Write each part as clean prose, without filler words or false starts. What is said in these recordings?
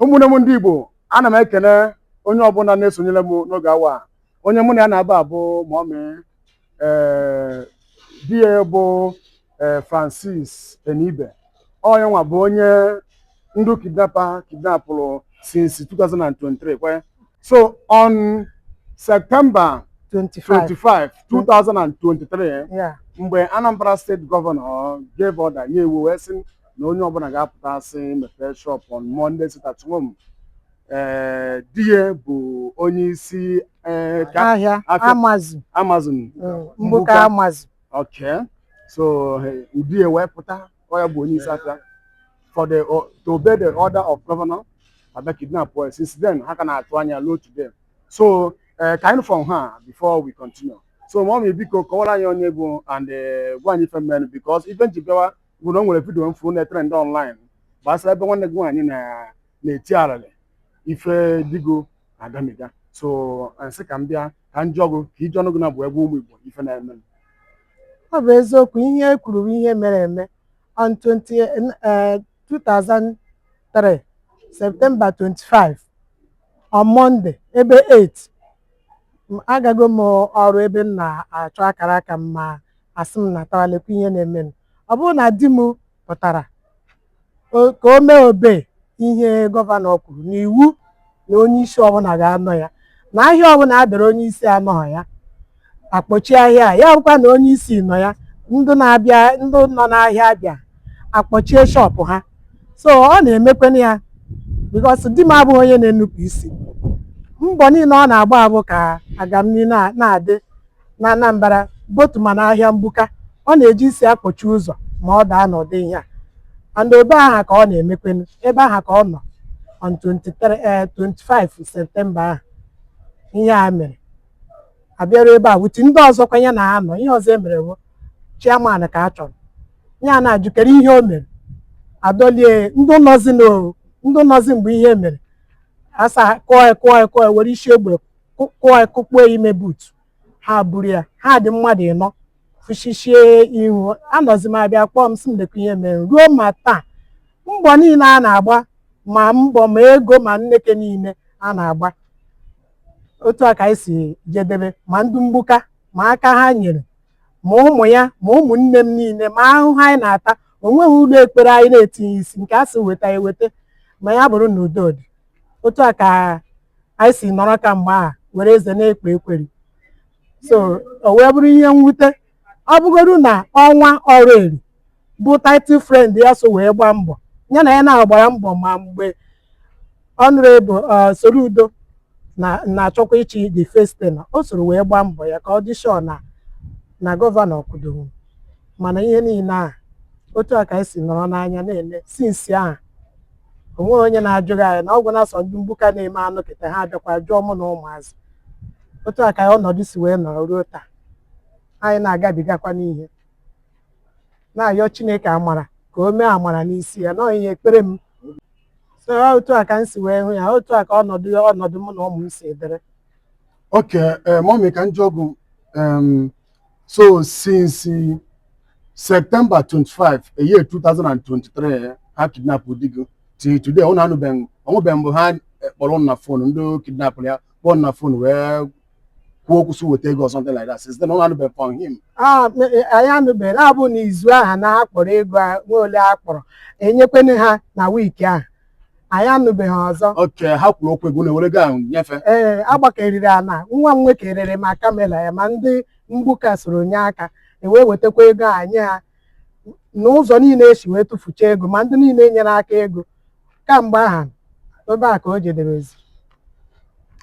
Ụmụnne m ndị Igbo, ana m ekene onye ọbụla na-esonyere m n'oge awa a. Onye mụ na ya na-aba abụ mummy di ya bụ Francis Enibe. Onye nwa bụ onye ndị kidnapper kidnapụrụ since 2023 kwe. So on September 25. 25, 2023, mgbe Anambra State Governor gave order, nye iwu wee sị na onye ọbụla ga-apụta sị mepee shop on Monday, sit at home, di ya bụ onye isi ahịa afịa. Amazon. Amazon. Mgbuka Amazon. Okay, so di ya wee pụta, ọ ya bụ onye isi afịa, for the to obey the order of governor, abịa kidnap her. Since then ha ka na-atụ anya ruo today. So ka anyị from ha before we continue. So mummy, biko kọwara anyị onye bụ and gwa anyị ife mmenụ, because ife nji bịawa bụ na o nwere video mfu na-trend online gbasara ebe nwanne gị nwaanyị na-eti arịrị ife digo agamiga. So nsị ka m bịa ka m jụọ gị, ka iji ọnụ gị na bụ egwu ụmụ Igbo ife na-eme. Ọ bụ eziokwu, ihe e kwuru bụ ihe mere eme. On 20, 2003 September 25, on Monday, ebe 8, agago m ọrụ ebe m na-achọ akara aka m, ma asị m natara, lekwa ihe na-emenụ. Ọ bụrụ na di m pụtara ka o mee obe ihe governor kwuru n'iwu na onye isi ọbụla ga-anọ ya na ahịa ọbụla a bịara, onye isi anọghị ya, akpọchi ahịa a. Ya bụkwa na onye isi nọ ya, ndị na-abịa, ndị nọ n'ahịa abịa akpọchie shop ha. So ọ na-emekwana ya because di m abụghị onye na-enupụ isi. Mbọ niile ọ na-agba abụ ka agamnihu na-adị na Anambra botu, ma n'ahịa Mgbuka ọ na-eji isi akpọchi ụzọ ma ọ daa n'ụdị ihe a. And ebe aha ka ọ na-emekwenu, ebe aha ka ọ nọ on 23, 25 September ahụ ihe a mere, abịaruo ebe a wuti ndị ọzọkwa ya na ha nọ. Ihe ọzọ e mere bụ chairman ka a chọrọ ya na-ajụkere ihe o mere, adọlie ndị nọzi ndị nọzi mgbe ihe mere, asa kụọ ya, kụọ ya, kụọ ya, were isi egbe kụọ ya, kụkpuo ya ime boot ha, buru ya. Ha dị mmadụ 4, fụchichie ihu. Anọzi m, abịa kpọọ m sị m lekwa ihe mere. Ruo ma taa, mbọ niile a na-agba, ma mbọ ma ego ma nneke niile a na-agba, otu a ka anyị si jedebe. Ma ndị Mgbuka, ma aka ha nyere, ma ụmụ ya, ma ụmụnne m niile, ma ahụhụ anyị na-ata, o nweghị ụlọ ekpere anyị na-etinye isi nke a sị weta eweta, ma ya bụrụ na udo dị. Otu a ka anyị si nọrọ ka mgbe a were eze na-ekpe ekweri. So o wee bụrụ ihe mwute. Ọ bụgodu na ọnwa ọrụ eri bụ title friend ya so wee gbaa mbọ, ya na ya na-agbara mbọ, ma mgbe Honorable Soludo na na-achọkwa ịchị the first tenure, o soro wee gbaa mbọ ya ka ọ dị sure na governor kwudoro. Mana ihe niile a, otu a ka anyị si nọrọ n'anya na-ele since ahụ. Onweghị onye na-ajụghị anyị na ọgwụ na-asọ ndị Mgbuka na-eme anụ kịta, ha abịakwa jụọ mụ na ụmụazị. Otu a ka ọnọdụ si wee nọrọ ruo taa. Anyị na-agabigakwa n'ihe, na-ayọ Chineke amara ka o mee amara n'isi ya nọọ ihe ekpere m. So otu a ka m si wee hụ ya, otu a ka ọnọdụ mụ na ụmụ m si dịrị. Okay, mummy, ka m jụọ gị, so since September 25, a year 2023, ha kidnap di gị till today, ụnụ anụbeghị, onwebeghị mgbe ha kpọrọ ụnụ na phone, ndị kidnap ya kpọọ ụnụ na phone wee kwuo okwu sị weta ego or something like that? Since then, ụnụ anụbeghị from him? Ah, anyị anụbeghị. Na-abụ na izu ahụ na ha kpọrọ ego nwe ole a kpọrọ enyekwene ha na week ahụ, anyị anụbeghị ọzọ. Okay, ha kwuru okwu ego na ewere ego ahụ nyefe? Ee, agbakeriri ana nwa m nwoke rere ma camera ya, ma ndị Mgbuka soro nye aka ewee wetakwa ego a nye ha. N'ụzọ niile esi wee tụfucha ego, ma ndị niile nyere aka ego kamgbe ahụ, ebe a ka o jedebezi.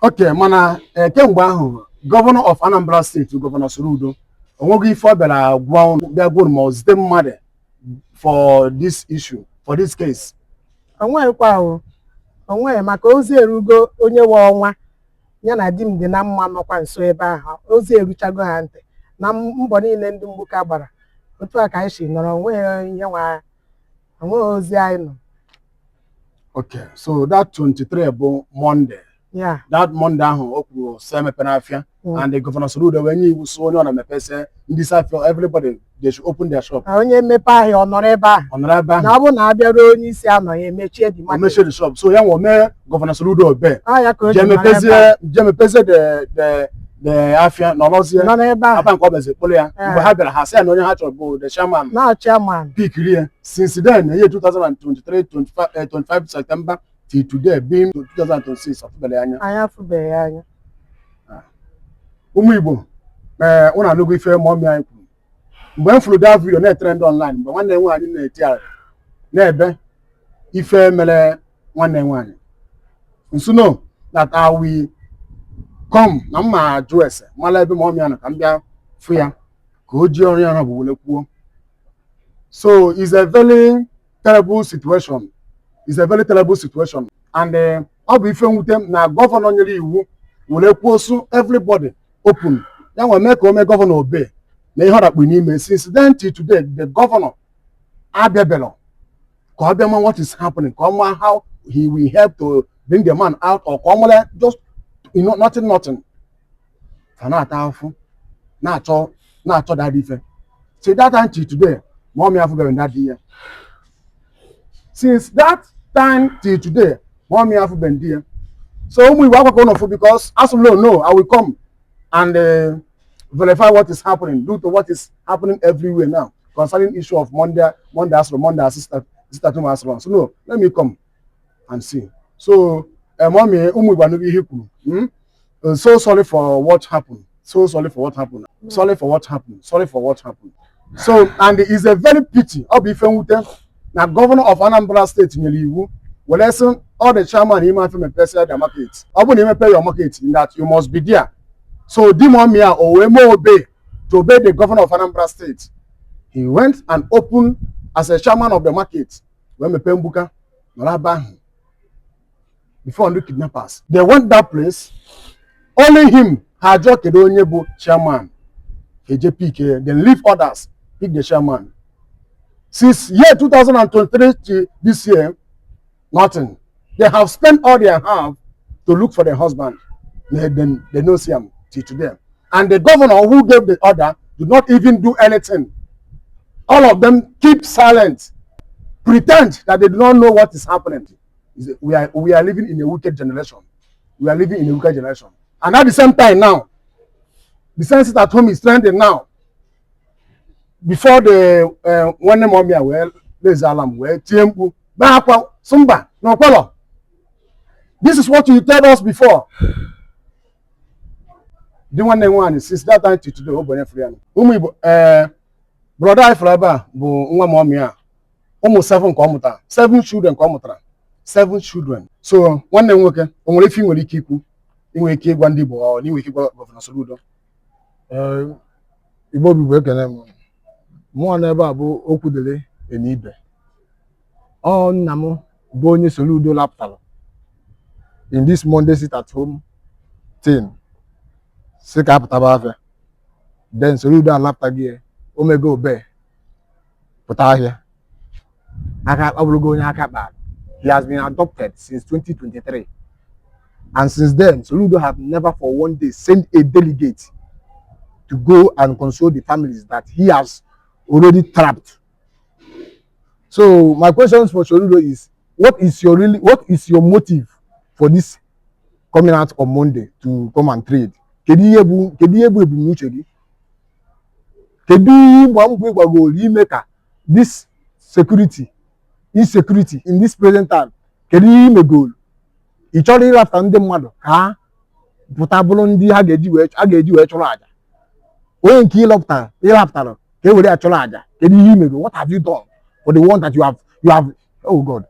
Okay, mana kemgbe ahụ, Governor of Anambra State, Governor Soludo, onweghị ife ọ bịara gwa ụnụ, bịa gwa ụnụ ma ọ zite mmadụ for this issue, for this case? Onweghịkwa o, onweghị, maka ozi erugo onye nwe ọnwa ya na di m dị na mma nọkwa nso ebe ahụ. Ozi eruchago ha ntị na mbọ niile ndị Mgbuka gbara. Otu a ka anyị si nọrọ, onweghị ihe nwa, onweghị ozi anyị nọ. Okay, so that 23 bụ Monday? Ya. That Monday ahụ o kwuru sị emepere afịa. And the Governor Soludo wee nye iwu sị onye ọ na-emepese ndị isi afịa, everybody, they should open their shop. Na onye mepe ahịa, ọ nọrọ ebe ahụ. Ọ nọrọ ebe Na ahụ. ọ bụrụ na abịaruo, onye isi anọ ya, emechie the O market. mechie the shop. So ya nwe mee Governor Soludo obey. Ọ ya ka o ji jee nọrọ ebe mepezie ahụ. Jee mepezie the afịa, nọrọzie Nọ n'ebe ahụ. aba nke ọ bịazi kpụrụ ya. Mgbe ha bịara, ha sị ya na onye ha chọrọ bụ the chairman. Na chairman. Pickiri ya. Since then, year 2023, 25, 25 September till today being 2026, ọfụbere anya. Anyị afụbeghị anya. Ụmụ Igbo, ee, ụnụ anụgo ife mummy anyị kwuru. Mgbe m fụrụ that video na-etrend online, mgbe nwanne m nwaanyị na-eti arịrị na-ebe ife mere nwanne m nwaanyị, nso no that I will come na mma ajụ ese mara ebe mummy ya nọ, ka m bịa fụ ya ka o ji ọrụ ya bụ were kwuo. So it's a very terrible situation, it's a very terrible situation. And ọ bụ ife mwute na governor nyere iwu were kwuo su everybody open, ya nwe mee ka o mee governor obey na ihe ọ dakpu n'ime. Since then till today, the governor abịabelo ka ọ bịa ma what is happening, ka ọ ma how he will help to bring the man out, or ka ọ mara just nothing, nothing. Ka na-ata ahụhụ, na-achọ na-achọ that ife. Since that time till today, mummy afụbeghị that ya. Since that time till today, mummy afụbeghị di ya. So ụmụ Igbo, akwakọ ụnụ fụ, because asụ no, no, I will come and verify what is happening due to what is happening everywhere now concerning issue of Monday asụrụ Monday sister Tuma asụrụ. So no, let me come and see. So mummy, ụmụ Igbo anụghị ihe kwuru. So sorry for what happened, so sorry for what happened, sorry for what happened, sorry for what happened. So and it's a very pity, ọ bụ ife mwute na Governor of Anambra State nyere iwu were sị all the chairman ime afọ mepesia their market, ọ bụrụ na imepe your market, that you must be there. So di mummy a, o wee mee obey to obey the Governor of Anambra State. He went and opened as a chairman of the market, wee mepee mgbuka, nọrọ ebe ahụ before ndị kidnappers, they went that place, only him. Ha ajụọ kedu onye bụ chairman, eje pick ya, then leave others, pick the chairman. Since year 2023 to this year, nothing. They have spent all they have to look for their husband. They no see am till today. And the governor who gave the order did not even do anything. All of them keep silent, pretend that they do not know what is happening. We are living in a wicked generation. We are living in a wicked generation. And at the same time now, the same sit at home is trending now. Before the nwanne mummy a wee raise alarm, wee tie mkpu bee akwa sị mba na ọkwelọ, this is what you tell us before. Di nwanne nwaanyị, since that time to today, ọ bụ onye fụrụ ya. Ụmụ Igbo, ee, brother anyị fụrụ ebe a bụ nwa mummy a. Ụmụ seven ka ọ mụtara, seven children ka ọ mụtara, seven children. So nwanne m nwoke, o nwere ife ị nwere ike ikwu, ị nwere ike ịgwa ndị Igbo, ọ na ị nwere ike ịgwa Governor Soludo? Ee, Igbo bụ Igbo, ekene m. Mụọ n'ebe a bụ Okwudili Enibe. Ọ nna m bụ onye Soludo lapụtara in this Monday sit at home thing, si ka apụtaba afịa. Then Soludo alapụtaghị ya, omego obe pụta ahịa aka, ọ bụrụgo onye aka kpara. He has been adopted since 2023, and since then Soludo have never for one day sent a delegate to go and console the families that he has already trapped. So my questions for Soludo is, what is your motive for this coming out on Monday to come and trade? Kedu ihe bụ ebumnuche gị? Kedu ihe ịgba mbọ ịgbagoro ime ka this security insecurity in this present time? Kedu ihe imegoro? Ị chọrọ ịrapụta ndị mmadụ ka ha pụta bụrụ ndị ha ga-eji wee chụrụ àjà? Onye nke ịlapụtara ka e were ya chụrụ àjà, kedu ihe imego? What have you done for the one that you have? Oh God.